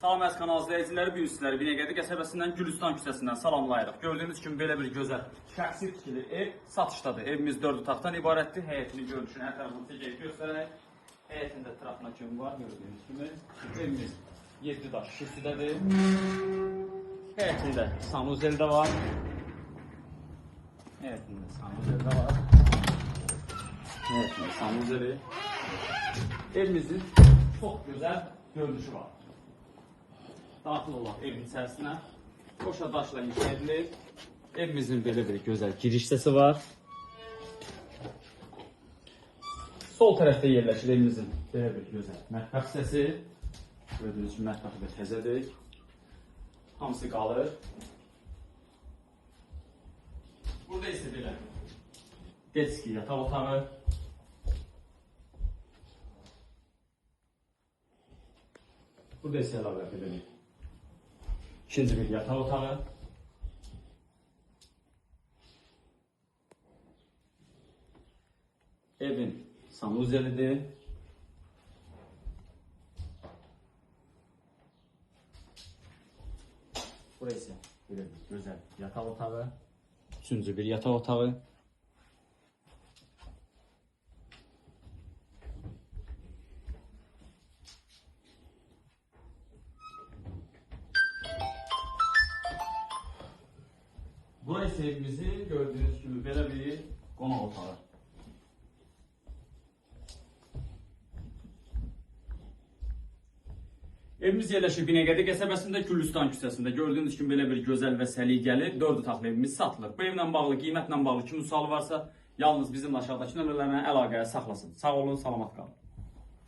Salam əziz kanal izləyiciləri, bu gün sizləri Binəqədi qəsəbəsindən Gülüstan küçəsindən salamlayırıq. Gördüyünüz kimi belə bir gözəl şəxsi tikili ev satışdadır. Evimiz 4 otaqdan ibarətdir. Həyətinin görünüşünü hər tərəfini çəkək göstərək. Həyətində trapna kimi var gördüyünüz kimi. Evimiz 7 daş kürsüdədir. Həyətində sanuzel də var. Həyətində sanuzel də var. Həyətində sanuzeli. Evimizin çox gözəl görünüşü var. Daxil olaq evin içərisinə. Qoşa daşla inşa edilib. Evimizin belə bir gözəl giriş hissəsi var. Sol tərəfdə yerləşir evimizin belə bir gözəl mətbəx hissəsi. Gördüyünüz kimi mətbəxi də təzədir. Hamısı qalır. Burada isə belə detski yataq otağı. Burada isə əlavə belə bir ikinci bir yataq otağı. Evin sanuzelidir. Burası isə belə bir gözəl yataq otağı. Üçüncü bir yataq otağı. Burası evimizin gördüğünüz gibi belə bir qonaq otağı. Evimiz yerləşir Binəqədi qəsəbəsində Gülüstan küçəsində. Gördüyünüz kimi belə bir gözəl və səliqəli 4 otaqlı evimiz satılır. Bu evlə bağlı, qiymətlə bağlı kimin sualı varsa, yalnız bizimlə aşağıdakı nömrələrlə əlaqəyə saxlasın. Sağ olun, salamat qalın.